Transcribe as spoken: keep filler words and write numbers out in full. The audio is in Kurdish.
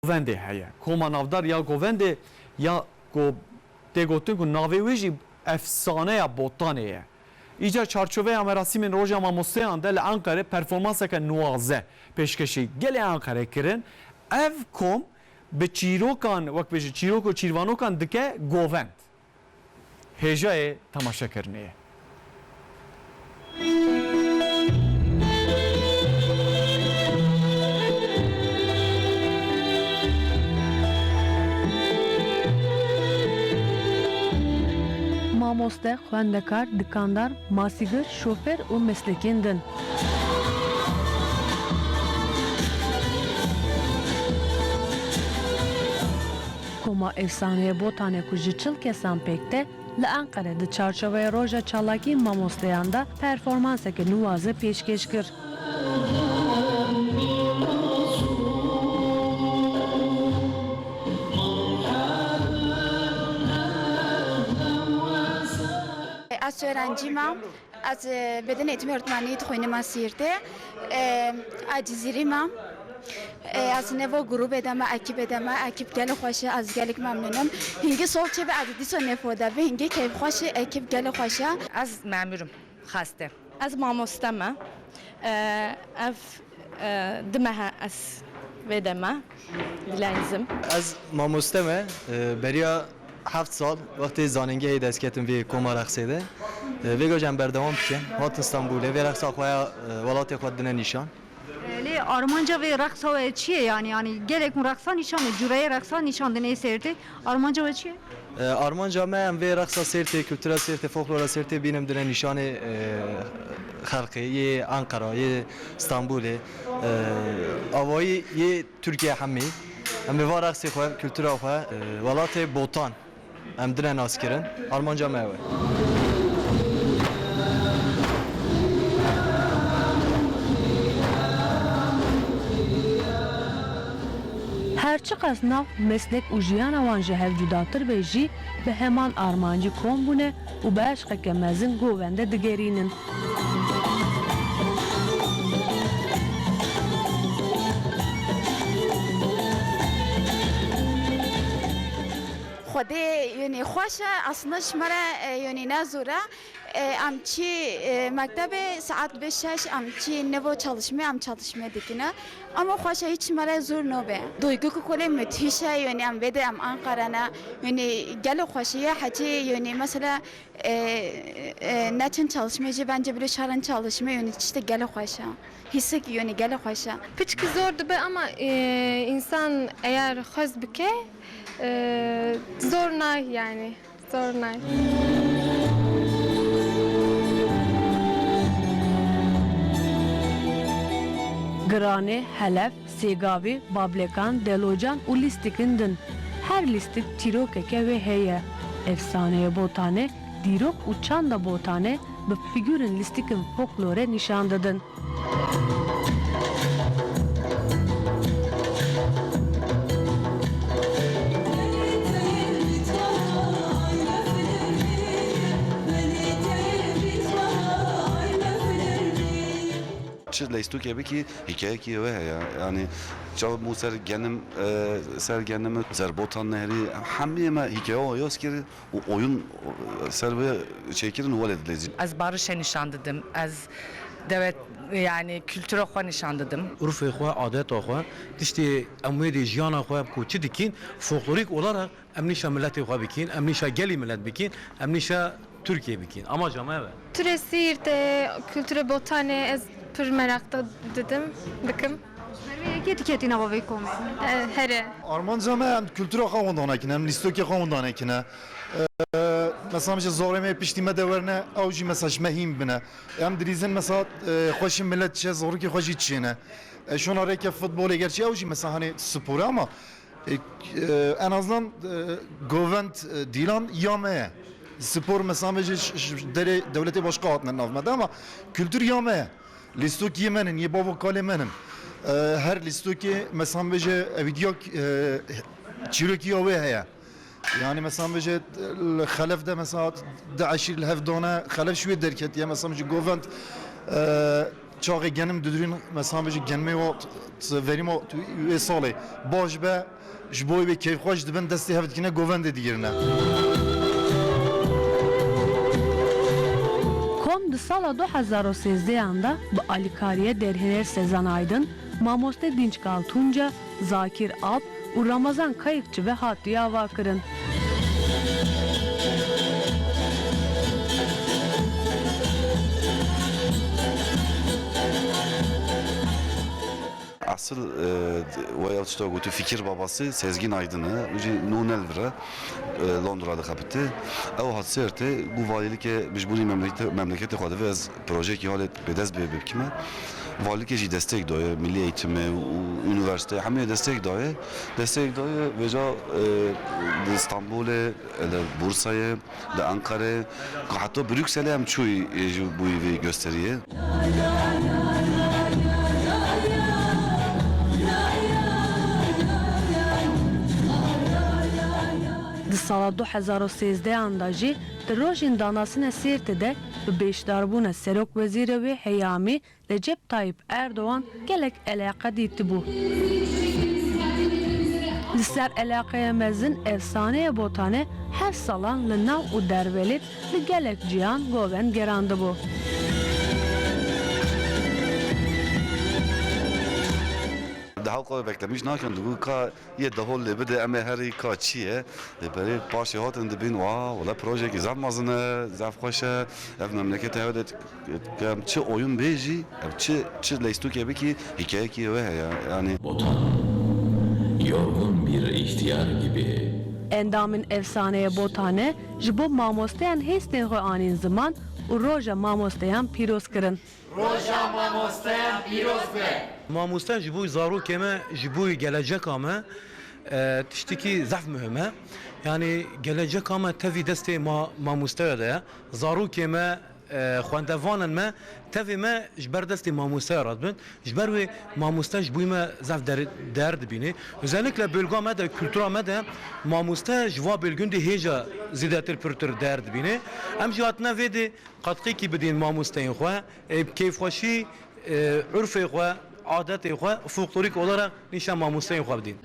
Govendê heye. Koma navdar ya Govendê ya ku tê gotin ku navê wê jî efsaneya Botanê ye. Îcar çarçoveya merasîmên Roja Mamosteyan de li Enqere performanseke nuwaze pêşkêşî gelê Enqere kirin. Ev kom bi çîrokan, wek bêje çîrok û çîrvanokan dike govend. Hêjayê temaşekirinê ye. Mamoste, xwendekar, dikandar, masîgir, şofêr û meslekên din. Koma efsaneyê Botanê ku ji çil kesan pêk tê, li Enqere di çarçoveya Roja Çalakî Mamosteyan de performanseke nuwaze pêşkêş kir. Ez öğrencî me. Ez, e, beden eğitimi öğretmenliği dixwînim a Siirtê. E, ez Cizîrî me. E, ez nevo grûbê de me, ekîbê de me, ekîb gelek xweş e, ez gelek memnûn im. Hingî sol çêbe ez dîso nefo de be, hingî keyfxweş e, ekîb gelek xweş e. Ez memûr im, xaste. Ez mamoste me. E, ev, e, du meh e ez vê de me, dilenzim. Ez mamoste me, e, beriya heft sal wextê zanîngehê dest ketim vê koma reqsê de. E, vê goj em berdewam bikin. Hatin Stenbolê, vê reqsa xwe ya, e, welatê xwe dine nîşan. E, lê armanca vê reqsa we çi ye yanî? Yanî gelek hûn reqsa nîşan didin, cûreyê reqsa nîşan didin ê Sêrtê. Armanca we çi ye? E, armanca me, em vê reqsa Sêrtê, kultura Sêrtê, folklora Sêrtê bînim dine nîşanê, e, xelkê yê Ankara, yê Stenbolê, e, avayî yê Tirkiye hemî. Em ê va reqsê xwe, kultura xwe, e, welatê Botan em dine naskirin. Armanca me ew e. Her çiqas nav, meslek û jiyana wan ji hev cudatir be jî, bi heman armancî kom bûne û bi eşqeke mezin govende digerînin. Xwedê, yanî, xweş e, aslında ji me re, e, yanî, ne zor e. E, em çî, e, mektebê saet bê şeş, em çî nevo çalışmê, em çalışmê dikine. Ama xweş e, hiç me re zor nobe. Duygu ku kolê müthiş e, yanî, em vê de em Ankara ne, yanî, gelo xweşiye, hecî, yanî, mesela, e, e, neçin çalışmê jî bence bile şarin çalışmê, yanî, tiştek gelo xweş e. Hîsik, yanî, gelo xweş e. Piçkî zor dibe ama, e, insan eğer xwez bike, e, zor nayê yanî. Zor nayê. Giranê, Helef, Sêgavî, Bablekan, Delocan û lîstikin din. Her lîstik çîrokeke wê heye. Efsaneyê Botanê, dîrok û çanda Botanê bi fîgurên lîstikin folklorê nîşan didin. Çi lîstokê bikî, hîkayekî wê heye. Yanî çawa bû ser genim, e, ser genim, ser Botan Nehrî, hemî me hîkaye yaz kir. û oyun, e, ser vê çêkirin û welê dilezî. Ez barişê nîşan didim. Ez dewlet, yanî kultura xwe nîşan didim. Urfê xwe, adeta xwe, tiştê em wê dê jiyana xwe ku çi dikîn, folklorîk olarak em nîşa miletê xwe bikîn, em nîşa gelî milet bikîn, em nîşa Tirkiye bikîn. Amaca me ev e. Kulturê Siirtê, kulturê Botanê ez pir meraq da didim, dikim. Ji ber wê yekê tu ketî nava vê komê? E, here. Armanca me em kultura xwe wendane kine, em lîstokê xwe wendane kine. E, mesela, mesela zorê me piştî me de werne, ew jî mesela ji me hîn bine. Em dilîzin mesela, e, xweşî milet çi, zorikî xwe jî çêne. E, şona rêke futbolê, gerçî ew jî mesela hani spor e ama, e, e, en azından, e, govend, e, dîlan ya me ye. Spor mesela ji, ji, ji derê dewletê başka hatine nav me de ama kultur ya me ye. Lîstokî yê me nin, yê bav û kalê me nin. E, her lîstokê, mesela bêje, evîdiya, e, çîrokî ya wê heye. Yani mesela bêje, li Xelef de mesela di eşîr li hev dane, Xelef ji wê derketiye, mesela bêje govend, e, Çaxê genim didurîn, mesela bêjî genimê wa t-, t-, verî ma t-, wê salê baş be, ji bo wê keyfxweş dibin, destê hev dikine govendê digirine. Kom di sala du hezar û sêzdehan de bi alîkariyê derhêner Sezan Aydin, mamoste Dînçkal Tunca, Zakir Alp û Ramazan Kayıkçı ve hatiye ava kirin. Esil, e, wê ew tişta gotî fikir babası Sezgin Aydın e. Û jî nû ne li vir e. E, Londra dixebitî. Ew hat Sêrtê, got valîlike bijbûnî memleketê, memleketê xwe divê ez projeyekî halê pêdest bê bikime. Valîlike jî destek daye, milî eğitime û unîversîteyê hemûyê destek daye. Destek daye, vêca, e, di Stenbolê, e, li Bursayê, di Enqerê, ku heta Brükselê em çûyî, e, ji bo vê gösteriyê. Di sala du hezar û sêzdehan de jî di rojên danasine Sêrtê de bi beşdarbûna Serokwezîrê wê heyamî Recep Tayyip Erdoğan gelek eleqe dîtibû. Li ser eleqeya mezin efsaneyê Botane her salan li nav û dervêlê li gelek ciyan govend gerandibû. Di halka beklemiş nakin, digot ka yê dehol lê bide, em ê herî ka çi ye. Lê berê paşê hatin dibîn, wa, wele projeyekî zaf mezin e, zaf xweş e. Ev memleketê hev de, em çi oyun bê jî, em çi, çi leystokê bikî, hikayekî wê heye. Yani Botan, yorgun bir ihtiyar gibi. Endamên efsaneyê Botane ji bo mamosteyan hêstên xwe anîn ziman û roja mamosteyan pîroz kirin. Roja mamosteyan pîroz be. Mamoste ji bo zarokê me, ji bo geleceka me, e, tiştekî zaf muhim e. Yani geleceka me tevî destê ma-, mamosteya de ye. Zarokê me, e, xwendevanên me, tevê me ji ber destê mamosteya re dibin. Ji ber wê mamoste ji bo me zaf der-, değer dibîne. Özellikle bölga me de, kultura me de mamoste ji va bölgên de hêja zêdetir pirtir değer dibîne. Em jî hatine vê de Qetkîkî bidîn mamosteyên xwe, ê, bi keyfxweşî, ê, urfê xwe, adetê xwe, folklorîk olarak nîşan mamosteyên xwe bidîn.